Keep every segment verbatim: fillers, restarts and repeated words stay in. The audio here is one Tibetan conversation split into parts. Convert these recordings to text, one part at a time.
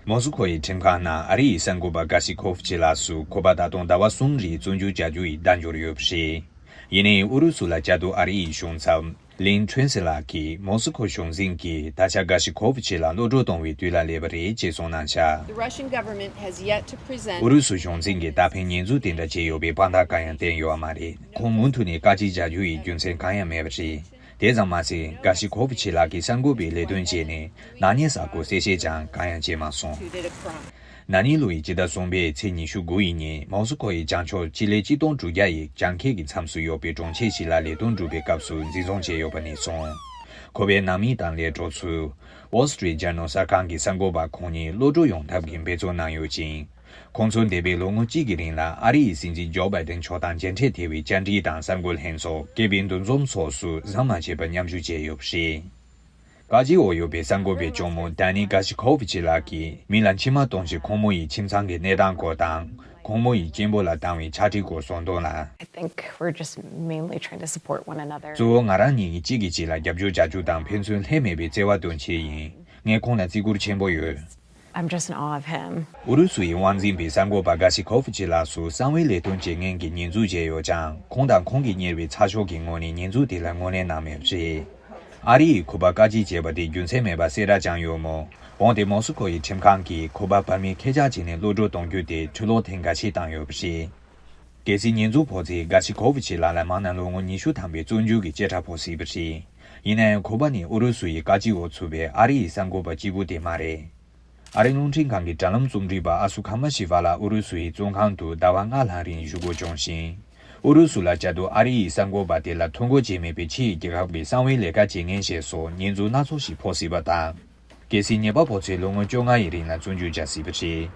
མོ་སི་ཁོ་ཡི་ཁྲིམས་ཁང་ནང་ཨ་རི་ཡི་གསར་འགོད་པ་གྷ་ཤི་ཁོ་ཕི་ཆི་ལགས་སུ་ཁོ་པ་ད་དུང་ཟླ་བ་གསུམ་རིང་བཙོན་འཇུག་བྱ་རྒྱུ་ཡི་བརྡ་འབྱོར་ཡོད་པ་རེད། ཡིན་ནའི་ཨུ་རུ་སུ་ལ་བཅའ་སྡོད་ཨ་རི་ཡི་གཞུང་ཚབ་ལིན་ཁྲོན་སི་ལགས་ཀྱིས་མོ་སི་ཁོ་གཞུང་འཛིན་གྱིས་ད་ཆ་གྷ་ཤི་ཁོ་ཕི་ཆི་ལ་གློད་བཀྲོལ་གཏོང་བའི་དུས་ལ་སླེབས་པ་རེད་ཅེས་གསུངས་གནང་བཞག The Russian government has yet to present ཨུ་རུ་སུ་གཞུང་འཛིན་གྱིས་ད་ཕན་ཉེས་འཛུགས་དེ་འདྲ་བྱས་ཡོད་པའི་དཔང་རྟགས་གང་ཡང་བསྟན་ཡོད་པ་མ་རེད། ཁོང་མུ་མཐུད་ནས་བཀག་སྐྱིལ་བྱ་རྒྱུ་ཡི་རྒྱུ་མཚན་གང་ཡང་མེད་པ་རེད། དེ་ཙམ་མ་ཟད་གྷ་ཤི་ཁོ་ཕི་ཆི་ལགས་ཀྱིས་གསར་འགོད་པའི་ལས་དོན་བྱས་ནས་ནག་ཉེས་ས་ཁུལ་གསལ་བཤད་ཀྱང་གང་ཡང་བྱས་མ་སོང་། Committed a crime. ན་ནིང་ལོ་ཡི་སྤྱི་ཟླ་གསུམ་པའི་ཚེས་ཉི་ཤུ་དགུ་ཡི་ཉིན་མོ་སི་ཁོ་ཡི་བྱང་ཕྱོགས་སྤྱི་ལེ་གཅིག་སྟོང་དྲུག་བརྒྱ་ཡི་བྱང་ཁུལ་གྱི་མཚམས་སུ་ཡོད་པའི་གྲོང་ཁྱེར་ཞིག་ལ་ལས་དོན་སྒྲུབ་པའི་སྐབས་སུ་འཛིན་བཟུང་བྱས་ཡོད་པ་ནས་བཟུང་། ཁོ་པའི་ནང་མི་དང་ལས་གྲོགས་ཚོས་Wall Street Journal གསར་ཁང་གི་གསར་འགོད་པ་ཁོང་ཉིད་གློད་བཀྲོལ་ཡོང་ཐབས་ཀྱི་འབད་བརྩོན་གནང་ཡོད་ཅིང་། ཁོང་ཚོ་འདས་པའི་ལོ་ངོ་གཅིག་གི་རིང་ལ་ཨ་རི་ཡི་སྲིད་འཛིན་ཇོ་བྷའི་ཏན་མཆོག་དང་མཇལ་འཕྲད་ཐེབས་པའི་བཅར་འདྲི་དང་གསར་འགོད་ལྷན་ཚོགས། སྐད་འབོད་འདུ་འཛོམས་སོགས་སུ་ཟམ་མ་ཆད་པར་མཉམ་ཞུགས་བྱས་ཡོད་པ་རེད། བཀའ་སྤྱིའི་འོག་ཡོད་པའི་གསར་འགོད་པའི་གཅུང་མོ་ཌ་ནི་གྷ་ཤི་ཁོ་ཕི་ཆི་ལགས་ཀྱིས་མི་ལ་མཆིལ་མ་གཏོང་ཞིང་ཁོང་མོ་ཡི་ཁྱིམ་ཚང་གི་གནས་སྟངས་སྐོར་དང་། ཁོང་མོ་ཡི་གཅེན་པོ་ལ་བཏང་བའི་ཕྱག་བྲིས་སྐོར་གསུངས་དོན་ལ། I think we're just mainly trying to support one another. གཙོ་བོ་ང་རང་གཉིས་ཀྱིས་གཅིག་གིས་གཅིག་ལ་རྒྱབ་སྐྱོར་བྱ་རྒྱུ་དང་ཕན་ཚུན་ལྷད་མེད་པའི་བརྩེ་བ་སྟོན་ཆེད་ཡིན། ངས་ཁོང་ལ་བརྩི་བཀུར་ཆེན་པོ་ཡོད། I'm just in awe of him. ཨུ་རུ་སུ་ཡི་དབང་འཛིན་པས་གསར་འགོད་པ་གྷ་ཤི་ཁོ་ཕི་ཆི་ལགས་སུ་གསང་བའི་ལས་དོན་བྱེད་མཁན་གྱི་ཉེས་འཛུགས་བྱས་ཡོད་ཀྱང་། ཁོང་དང་ཁོང་གིས་གཉེར་བའི་ཚགས་ཤོག་གི་ངོས་ནས་ཉེས་འཛུགས་དེ་ལ་ངོས་ལེན་གནང་མེད་པ་རེད། ཨ་རི་ཡིས་ཁོ་པ་བཀག་སྐྱིལ་བྱས་པ་དེ་རྒྱུ་མཚན་མེད་པ་གསལ་བསྒྲགས་བྱུང་ཡོད་མོད། འོན་ཏེ་མོ་སི་ཁོ་ཡི་ཁྲིམས་ཁང་གིས་ཁོ་པ་བར་མི་ཁྱེད་ཅག་བྱས་ནས་གློད་བཀྲོལ་གཏོང་རྒྱུ་དེ་ཕྱིར་ལོག་ཐེངས་འགའ་ཤས་བཏང་ཡོད་པ་རེད། གལ་སྲིད་ཉེས་འཛུགས་ཕོག་ཚེ་གྷ་ཤི་ཁོ་ཕི་ཆི་ལགས་ལ་མང་ན་ལོ་ངོ་ཉི་ཤུ་ཐམ་པའི་བཙོན་འཇུག་གི་བཅད་ཁྲ་ཕོག་སྲིད་པ་རེད། ཡིན་ན་ཡང་ཁོ་པ་ནི་ཨུ་རུ་སུ་ཡི་བཀག་སྐྱིལ་འོག་ཚུད་པའི་ཨ་རི་ཡི་གསར་འགོད་པ་གཅིག་པུ་དེ་མ་རེད། ཨ་རིའི་རླུང་འཕྲིན་ཁང་གི་དྲ་ལམ་རྩོམ་སྒྲིག་པ་ཨ་སུ་ཁ་མ་ཤི་ཝ་ལ་ཨུ་རུ་སུ་ཡི་བཙོན་ཁང་དུ་ཟླ་བ་ལྔ་ལྷག་རིང་བཞུགས་དགོས་བྱུང་ཞིང་། ཨུ་རུ་སུ་ལ་བཅའ་སྡོད་ཨ་རི་ཡི་གསར་འགོད་པ་དེ་ལ་ཐོ་འགོད་བྱས་མེད་པའི་ཕྱི་ཡི་རྒྱལ་ཁབ་ཀྱི་གསང་བའི་ལས་ཀ་བྱེད་མཁན་ཞིག་སོགས་ཉེས་འཛུགས་སྣ་ཚོགས་ཤིག་ཕོག་སྲིད་པ་དང་། གལ་སྲིད་ཉེས་པ་ཕོག་ཚེ་ལོ་ངོ་བཅོ་ལྔ་ཡི་རིང་ལ་བཙོན་འཇུག་བྱ་སྲིད་པ་རེད།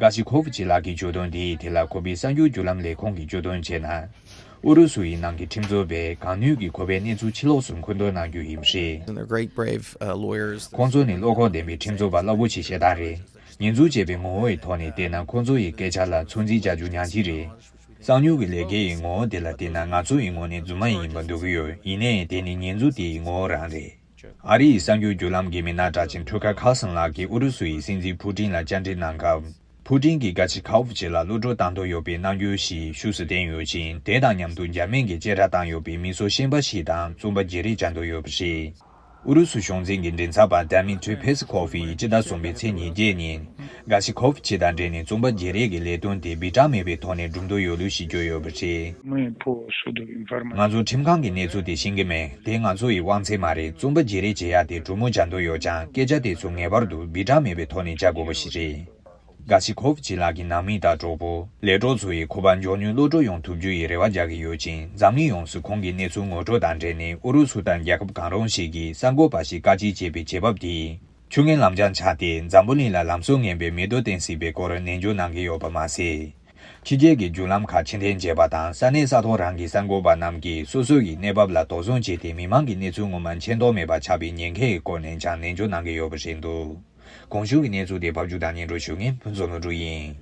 གྷ་ཤི་ཁོ་ཕི་ཆི་ལགས་ཀྱི་གྱོད་དོན་དེའི་ཐད་ལ་ཁོ་པའི་གསར་འགྱུར་བརྒྱུད་ལམ་ལས་ཁུངས་ཀྱིས་གྱོད་དོན་བྱས་ན། ཨུ་རུ་སུ་ཡི་ནང་གི་ཁྲིམས་རྩོད་པས་གང་ནུས་ཀྱིས་ཁོ་པའི་གནས་ཚུལ་ཕྱི་ལོགས་སུ་མཁོ་འདོན་གནང་རྒྱུ་ཡིན་པ་རེད། And they're great, brave uh, lawyers. ཁོང་ཚོ་ནི་བློ་ཁོག་ལྡན་པའི་ཁྲིམས་རྩོད་པ་རླབས་པོ་ཆེ་ཞེ་དྲག་རེད། ཉེས་འཛུགས་བྱས་པའི་ངོ་བོ་ཡི་ཐོག་ནས་བལྟས་ན་ཁོང་ཚོ་ཡི་སྐད་ཆ་ལ་ཚོད་འཛིན་བྱ་རྒྱུ་ཉག་གཅིག་རེད། གསང་མྱུལ་གྱི་ལས་ཀའི་ངོ་བོ་དེ་ལ་བལྟས་ན་ང་ཚོ་ཡི་ངོས་ནས་རྫུན་མ་ཡིན་པ་འདོད་ཀྱི་ཡོད། ཡིན་ནའི་དེ་ནི་ཉེས་འཛུགས་དེ་ཡི་ངོ་བོ་རང་རེད། ཨ་རི་ཡི་གསར་འགྱུར་བརྒྱུད་ལམ་གྱི་མི་སྣ་གྲགས་ཅན་ཊུ་ཁར་ཁར་སན་ལགས་ཀྱིས་ཨུ་རུ་སུ་ཡི་སྲིད་འཛིན་ཕུ་ཀྲིན་ལ་བཅར་འདྲི་གནང་སྐབས། ཕུ་ཀྲིན་གྱིས་གྷ་ཆི་ཁའུ་ཕི་ཆི་ལ་གློད་བཀྲོལ་བཏང་འདོད་ཡོད་པའི་རྣམ་འགྱུར་ཞིག་ཤུགས་སུ་བསྟན་ཡོད་ཅིང་། དེ་དང་མཉམ་དུ་འཇར་མན་གྱིས་བཅད་ཁྲ་བཏང་ཡོད་པའི་མི་གསོད་ཤན་པ་ཞིག་དང་བཙོན་པ་བརྗེ་རེས་བྱ་འདོད་ཡོད་པ་རེད། ཨུ་རུ་སུ་གཞུང་འཛིན་གྱི་མགྲིན་ཚབ་པ་ཌ་མི་ཊྲི་ཕེ་སི་ཁོ་ཕིས་སྤྱི་ཟླ་གསུམ་པའི་ཚེས་ཉེར་བརྒྱད་ཉིན། གྷ་ཤི་ཁོ་ཕི་ཆི་དང་འབྲེལ་ནས་བཙོན་པ་བརྗེ་རེས་ཀྱི་ལས་དོན་དེ་སྦིར་གྲངས་མེད་པའི་ཐོག་ནས་སྒྲུབ་འདོད་ཡོད་ལུགས་ཤིག་བརྗོད་ཡོད་པ་རེད། Мы по суду информацию. ང་ཚོ་ཁྲིམས་ཁང་གི་གནས་ཚུལ་དེ་ཤེས་ཀྱི་མེད། དེ་ང་ཚོ་ཡི་དབང་ཚད་མ་རེད། བཙོན་པ་བརྗེ་རེས་བྱེད་ཡག་དེ་གྲོས་མོལ་བྱ་འདོད་ཡོད་ཀྱང་། སྐད་ཆ་དེ་ཚོ་ངེས་པར་དུ་སྦིར་གྲངས་མེད་པའི་ཐོག་ནས་བྱ་དགོས་པ་ཞིག་རེད། གྷ་ཤི་ཁོ་ཕི་ཆི་ལགས་ཀྱི་ནང་མི་དང་གྲོགས་པོ། ལས་གྲོགས་ཚོ་ཡིས་ཁོ་པ་མགྱོགས་མྱུར་གློད་བཀྲོལ་ཡོང་ཐུབ་རྒྱུ་ཡི་རེ་བ་རྒྱག་གི་ཡོད་ཅིང་། འཛམ་གླིང་ཡོངས་སུ་ཁོང་གི་གནས་ཚུལ་ངོ་སྤྲོད་དང་འབྲེལ་ནས་ཨུ་རུ་སུ་དང་རྒྱལ་ཁབ་གང་རུང་ཞིག་གིས་གསར་འགོད་པ་ཞིག་བཀག་སྐྱིལ་བྱེད་པའི་བྱེད་བབ་དེས། ཆུ་ངན་ལམ་འགྱངས་ཆགས་ཏེ། འཛམ་བུ་གླིང་ལ་ལམ་སྲོལ་ངན་པའི་མེ་རྡོ་བཏིང་སྲིད་པའི་སྐོར་ནན་བརྗོད་གནང་གི་ཡོད་པ་མ་ཟད། ཕྱི་རྒྱལ་གྱི་བརྒྱུད་ལམ་ཁག་ཕྱིར་འཐེན་བྱས་པ་དང་། ས་གནས་ས་ཐོག་རང་གི་གསར་འགོད་པ་རྣམས་ཀྱིས་སོ་སོ་ཡི་གནས་བབ་ལ་དོགས་ཟོན་བྱས་ཏེ། མི་མང་གི་གནས་ཚུལ་ངོ་མ་མཁྱེན་རྟོགས་མེད་པ་ཆགས་པའི་ཉེན་ཁའི་སྐོར་ནས་ཀྱང་ནན་བརྗོད་གནང་གི་ཡོད་པ་རེད་འདུག་གོང་ཞུས་ཀྱི་གནས་ཚུལ་དེ་ཕབ་སྒྱུར་དང་སྙན་སྒྲོན་ཞུ་མཁན་ཕུན་ཚོགས་ལྷུན་གྲུབ་ཡིན།